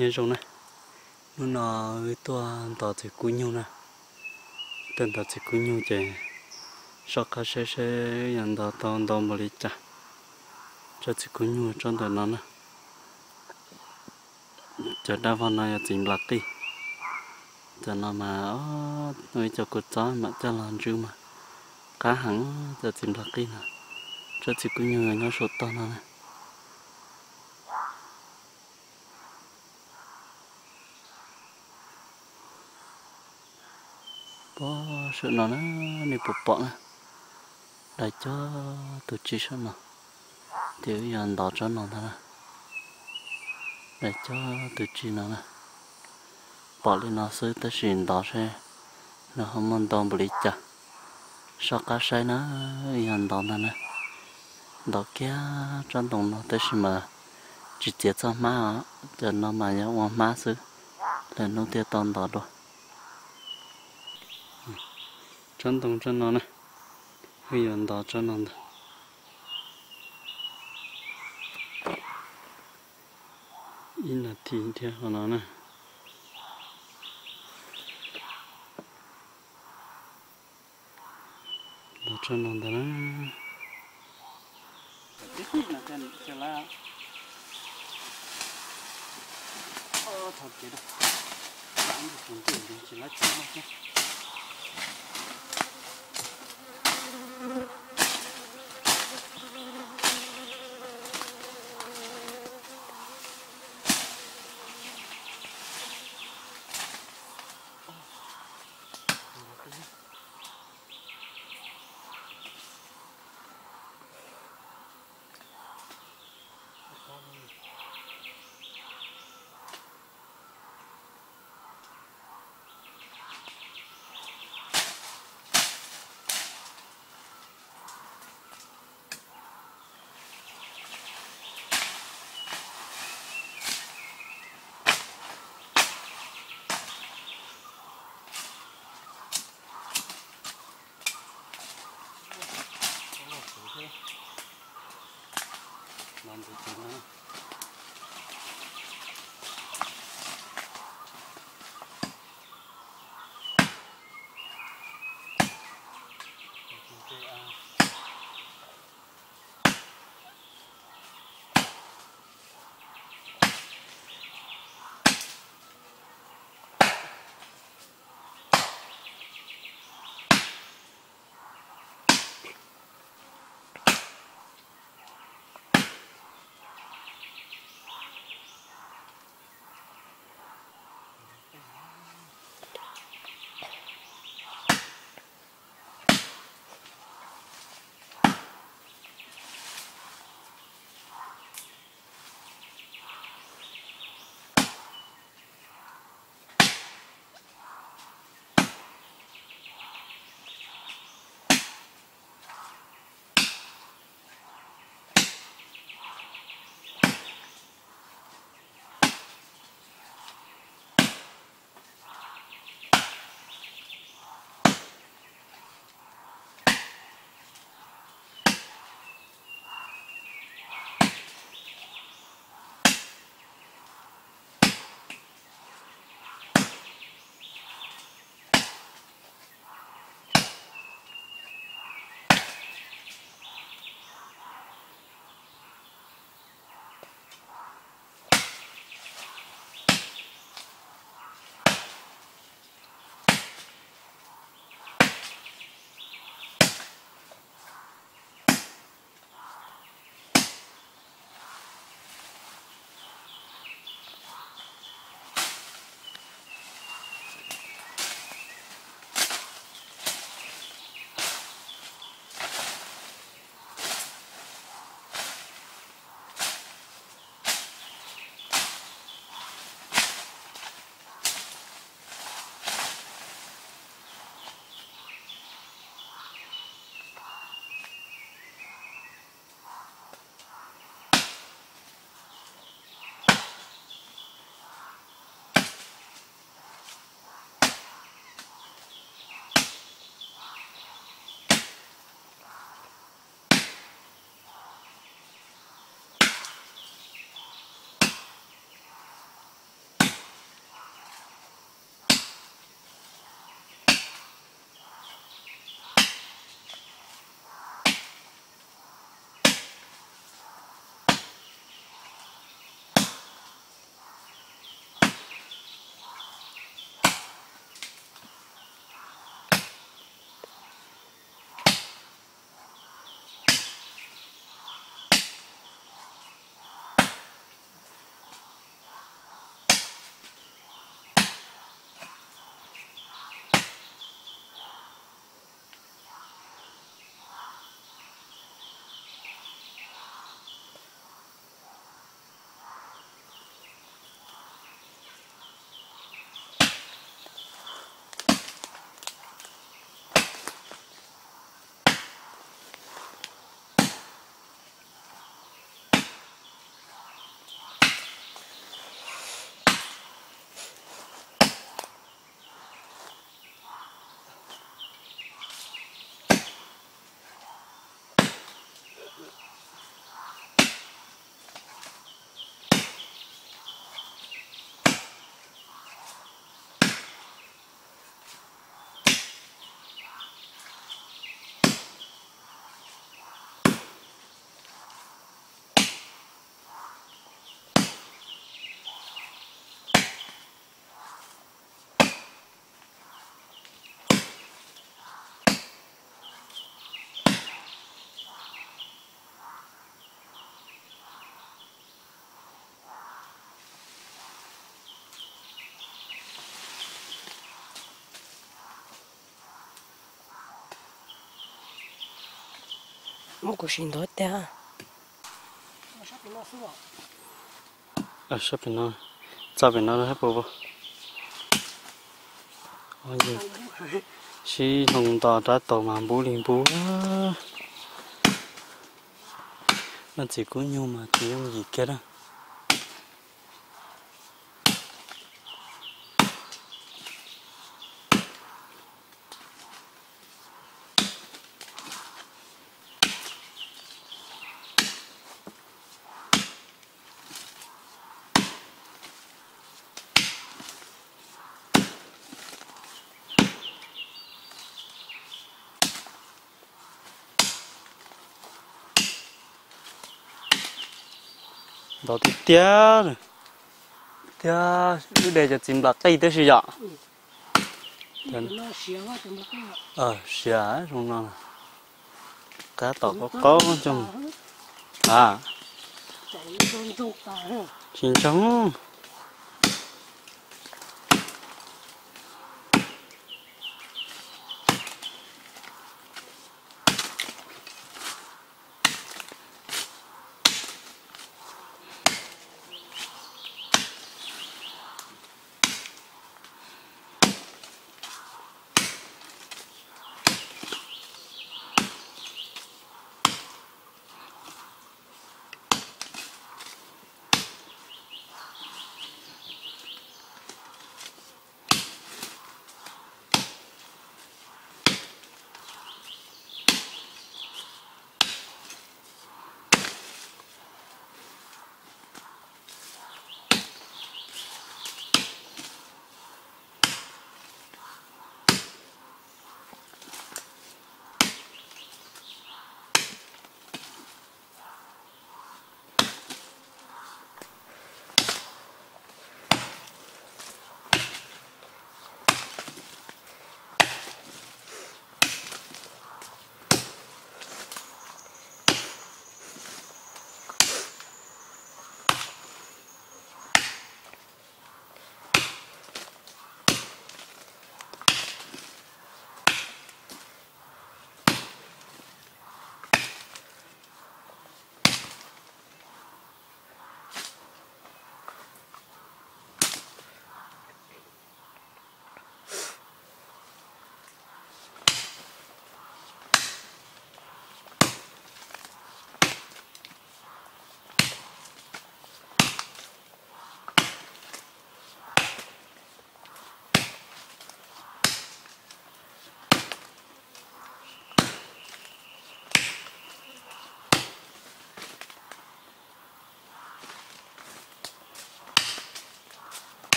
Nyob zoo na, hnub no wb tuaj ntov txiv kub nyug na. Tuaj ntov txiv kub nyug ces soj qab saib seb yog ntov tau ntau npaum li cas. Tsob txiv kub nyug tsob ntawm no na. Cov dab vog no yog txiv nplas qij. Cov no mas ib co kua txob mam coj los ntsw mas qab heev. Cov txiv nplas qij no, tsob txiv kub nyug nyob saum toj no na. Pob saum no na, nej puas pom na, daim cob tus tsib saum no, ces wb yog ntov tsob no ntag na. Daim cob tus tsib no na, pom li no xwb tab sis ntov seb nws ho muaj ntau npaum li cas. Soj qab saib na, yog ntov ntag na. Ntov kiag tsob ntoo no tab sis mas tsis txiav txoj hmab os, cov no mas yog ua hmab xwb, lwm hnub thiaj tau ntov dua. Tsob ntoo tsob no na, wb yuav ntov tsob no ntag. Ib nas this thiab qhov no na. Ntov tsob no ntag na. Muab kuv sim ntov tiag. Sab pem no, txog pem no hab puas vau? Sib hloov nto rab taus mas npub li npub. Noj txiv kub nyug mas tsis yooj yim kiag na. Ntov tiag tiag, tiag lub de cov txiv nplas qij tib si yom. Siav zoo no, qab tom qaub qaub ntsoog a, tsis ntsoog.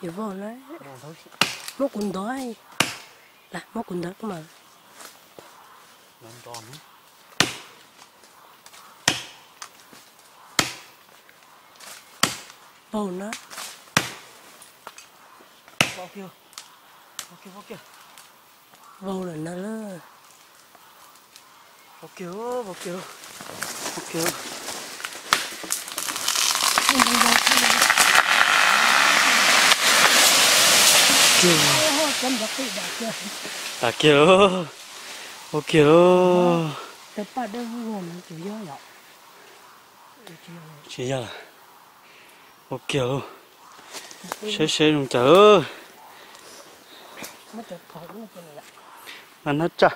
Yuav vau na. Muab kuv ntov, muab kuv ntov mas. Vau na. Vau lawm na. Tag kiag lauj. Ua kiag lauj. Tsis yog lawm. Ua kiag lauj. Saib seb zoo cas. Mas nab tsaj.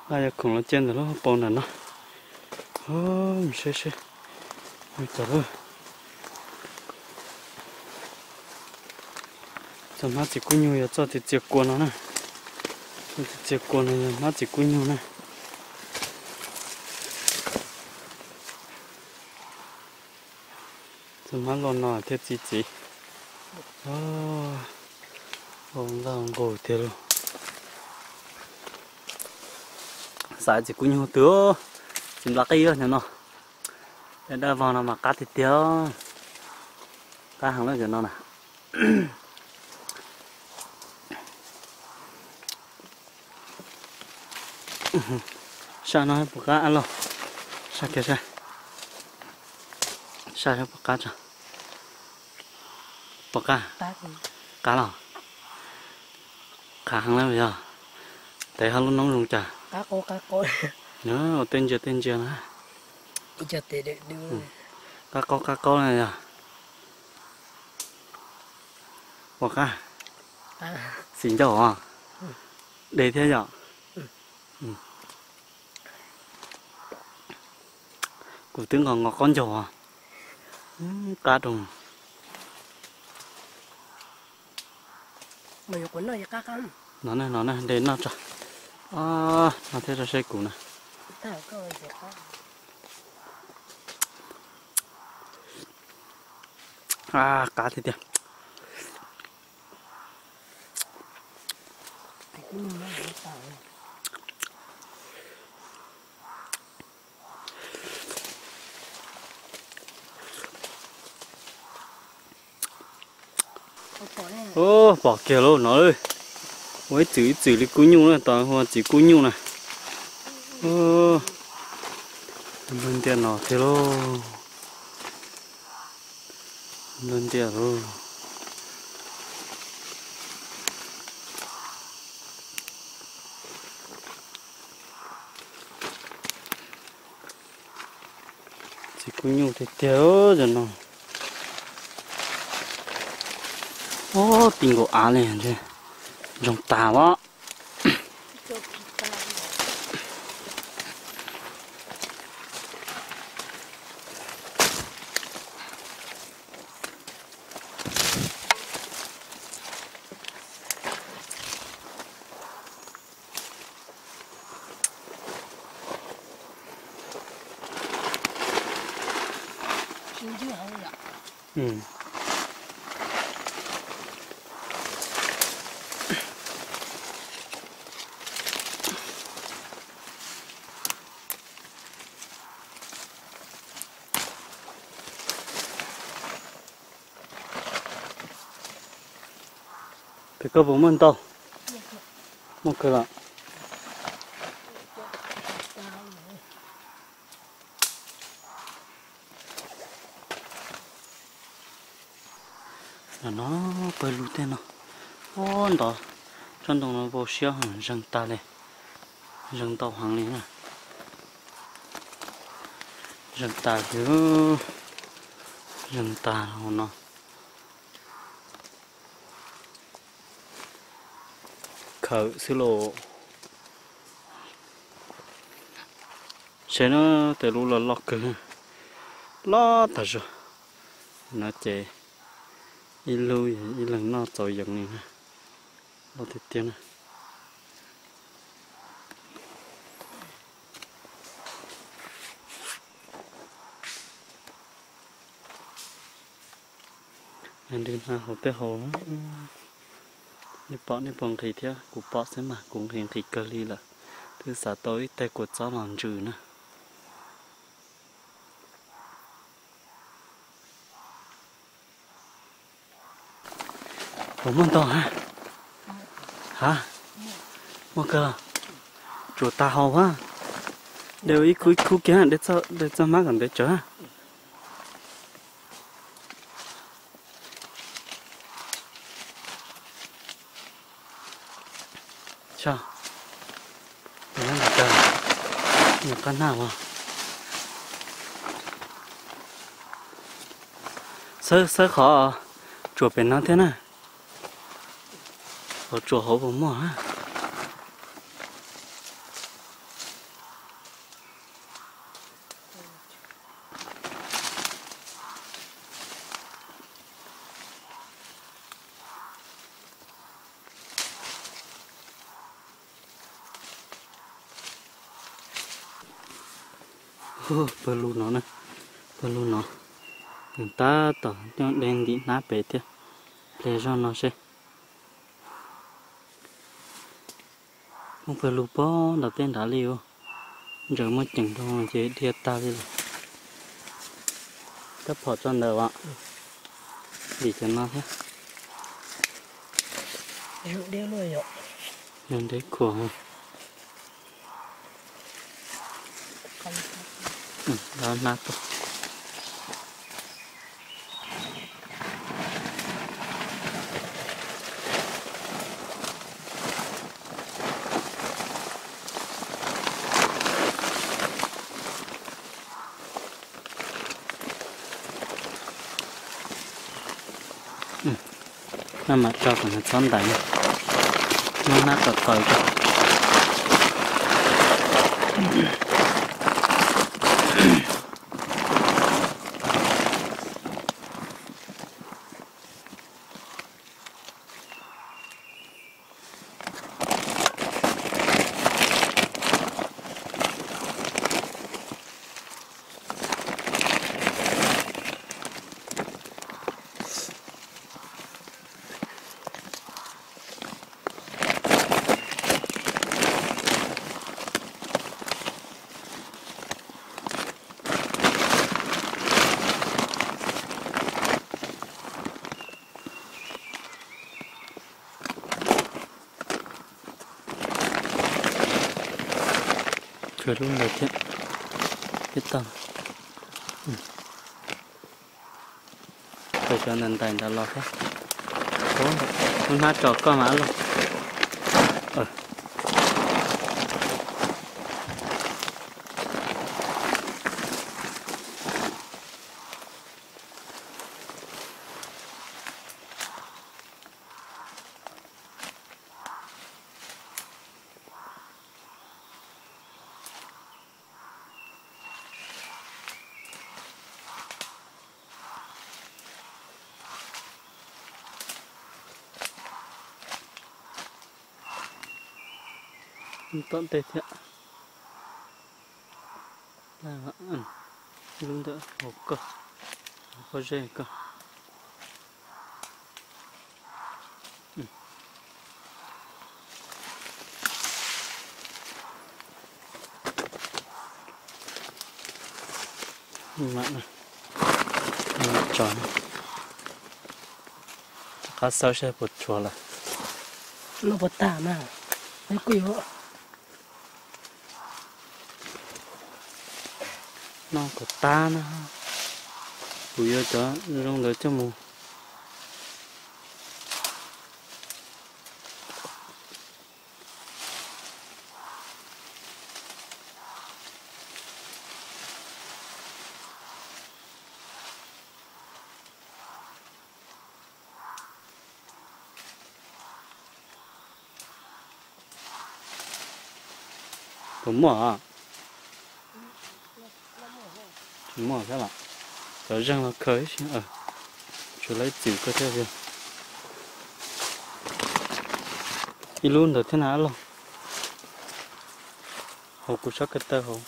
Laj yog khoom los cia ntawm lub hauv paus ntawm no. Mus saib seb. Txoj hmab txiv kub nyug yog txoj txiv txias kua no na. Txoj txiv txias kua no yog hmab txiv kub nyug na. Txoj hmab loj no thiaj txi txiv. Ua nqaj nqug tiag lauj. Xav txiv kub nyug twg, txiv nplas qij ntawm no. Daj vog no mas qab tiag tiag. Qab heev lawm cov no na. Saj no puas qab ab lauj? Saj kiag saj. Saj puas qab tso? Puas qab? Qab los? Qab heev lawm yog. Tev hauv lub noob zoo cas? Ua tej ntsia tej ntsia na. Qab qaub qab qaub na yog. Puas qab? Xis ncauj os. De thiab yom. Kuv twb nqos nqos qaub ncaug os. Qab rau. No ne, no ne, de noj tso. No thiab tso seb kuv na. Qab tiag tiag. Pom kiag lauj no. Ua ib txwm ib txwm li kub nyuj na, tos hu ua txiv kub nyuj na. Nplog ntiaj no tiag lauj. Nplog ntiaj lauj. Txiv kub nyuj tiag tiag cov no. Ob, ti nkaus av li, ntsoog tas as. Pem koj puas muaj ntau? Muaj kawg los? No no, pawg lug tej no. Ub, ntov tsob ntoo no vau siab heev, zeeg tag li. Zeeg ntau heev li na. Zeeg tas li, zeeg tas no. Khawm xwb los. Saib no, tej lub loj loj kawg, loj tas zog. No ces ib lub ib leeg noj txaus yees li na. Loj tiag tiag na. Nws nqhis hauv tej hauv. Nej pom nej puas nqhis thiab? Kuv pom xwb mas kuv nqhis nqhis kawg li lawm. Twb xav tau ib teg kua txob los ntsws na. Puas muaj ntau ha? Ha? Muaj kawg los? Tsuas tas hauv ha. De ib khub ib khub kiag, de txoj hmab kom ntev tsawv ha. Qab nag as. Xawb qhov tsuas pem no thiab na. Qhov tsuas hauv puas muaj? Pawg lug no na, pawg lug no, nws tab tom nyob deb ntim hnab pem thiab. Pliag zog no seb. Muaj pawg lug pob nram tej nrad li os. Ntsaws muaj ceem rau ces dhia tag li lawm. Kab phom tso ntawm as. Ntim cov no thiab. Zoo deb khuav. Los hnab tuaj. Maj mam tso kom nws txhob ntais, muab hnab txaws txaws tso. Tshuav lub ntawd thiab, peb tau. Khaws cov ntais ntais ntawd los thiab. Lub hnab tso koj mas lauj. Tom ntej thiab. Lub ntawd hauv koj, hauv pob zeb koj. Tso, rov qab xawb saib puas tshuav lawm. No puas tag na? Kuj yuav no kom tag na. Kuv yuav cov zoo ntawd coj mus. Puas muaj? Tsis muaj thiab los? Cov zeeg los khaws ib si, tshuav lawv txim koj thiab. Ib lub ntawd thiab na lauj. Hauv kuv sab ko taw hauv,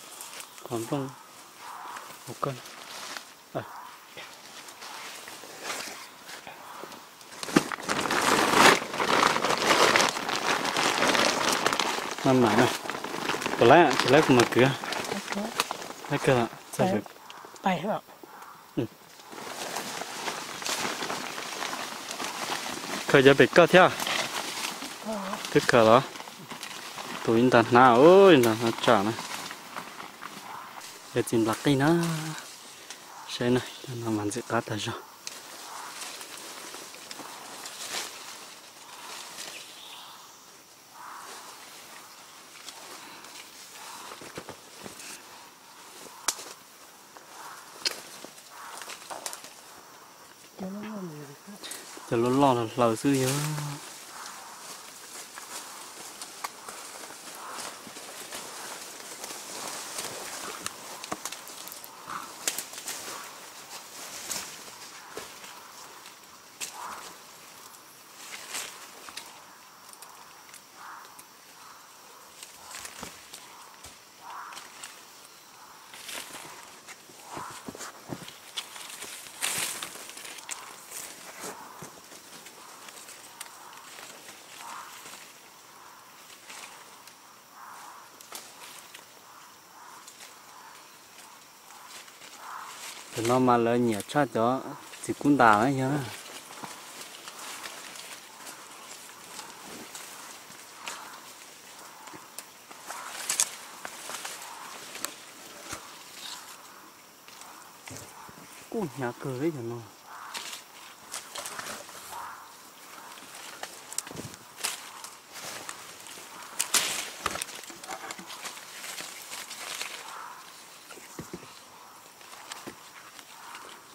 qhov nplooj hauv koj. Maj mam na. Puas laib, tsis laib kuv mam kwv. Laib kawg. Khaws cov pem koj thiab. Twb khaws los? Tus ib ntag hnab, ib ntag hnab tsam na. Yog txiv nplas qij na. Saib na, cov no mas ntxim qab tag zog. Cov loj loj los hlaws xwb yog. Cov no mas lawv nyiam tshaj cov txiv kub ntas na yog. Hnyav kawg li cov no.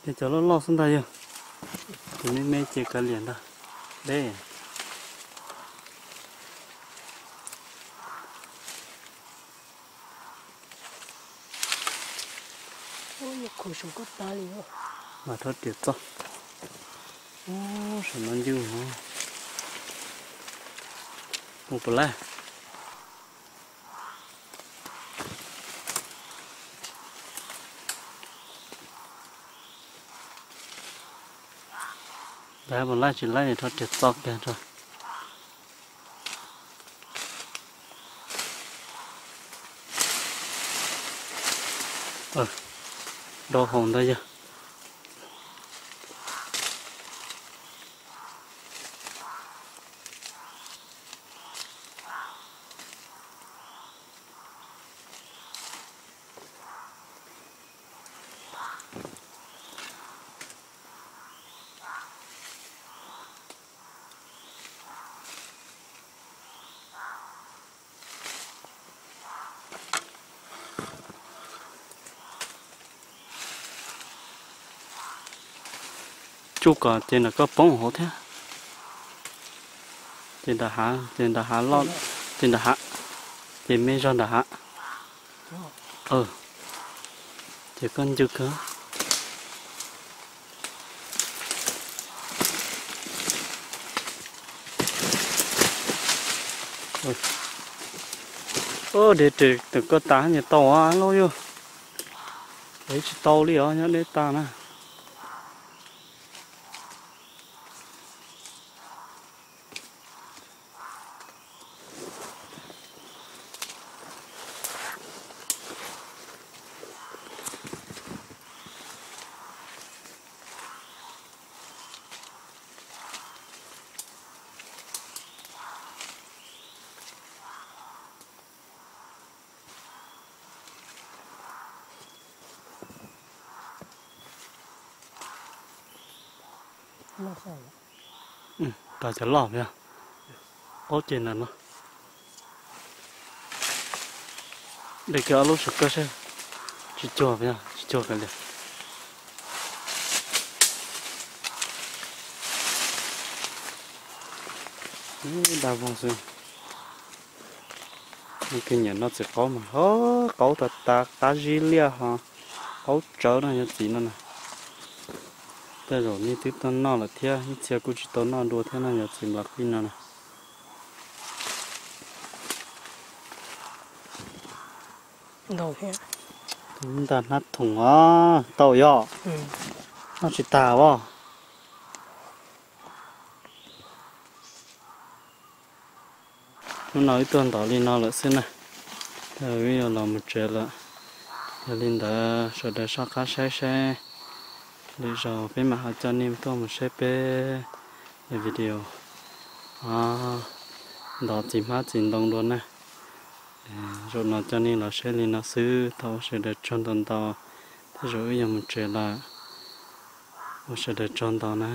Ces cov loj loj xwb ntag yog, ces me me ces kav liam ntag. Deb. Mas rho riam txog. Saum no ncw no. Mus puas laij. Ntawd puas laij tsis laij rho riam txog kiag rau. Dau hau ntawd yog. Tsuj kom ces ntawm koj poob hauv thiab. Ces nram hav, ces nram hav loj, ces nram hav, ces me zog nram hav. Ces koj ncw kawg. Deb res tawm koj tas nyias tau lub yug. Ib tsis tau li os, nyob deb tag na. Tas cov loj yog. Aub ces ntawm no. De kiag ob lub saum koj seb. Tsis cuag, tsis cuag kav liam. Dag vog xwb. Nws kws nyiam noj txiv qaub mas, qaub tas tas qab zib liaj ho, qaub tsawv no yog txiv no na. Tej zaum nej twb tau noj lawm thiab, ib txhia kuj tsis tau noj dua thiab no yog txiv nplas qij no na. Ntag hnab thoom os, tau yog, noj tsis tas os. Hnub no wb tuaj ntov li no lawm xwb na, wb yuav los mus tsev lawm. Yog li ntawd sawv daws soj qab saib saib, lwm zaus peb mam ho coj nej tuaj mus saib peb video ntov txiv hmab txiv ntoo dua na. Zaum no coj nej los saib li no xwb, thov ua sawv daws tsaug ntau ntau, tej zaum wb yuav mus tsev lawm. Ua sawv daws tsaug ntau na.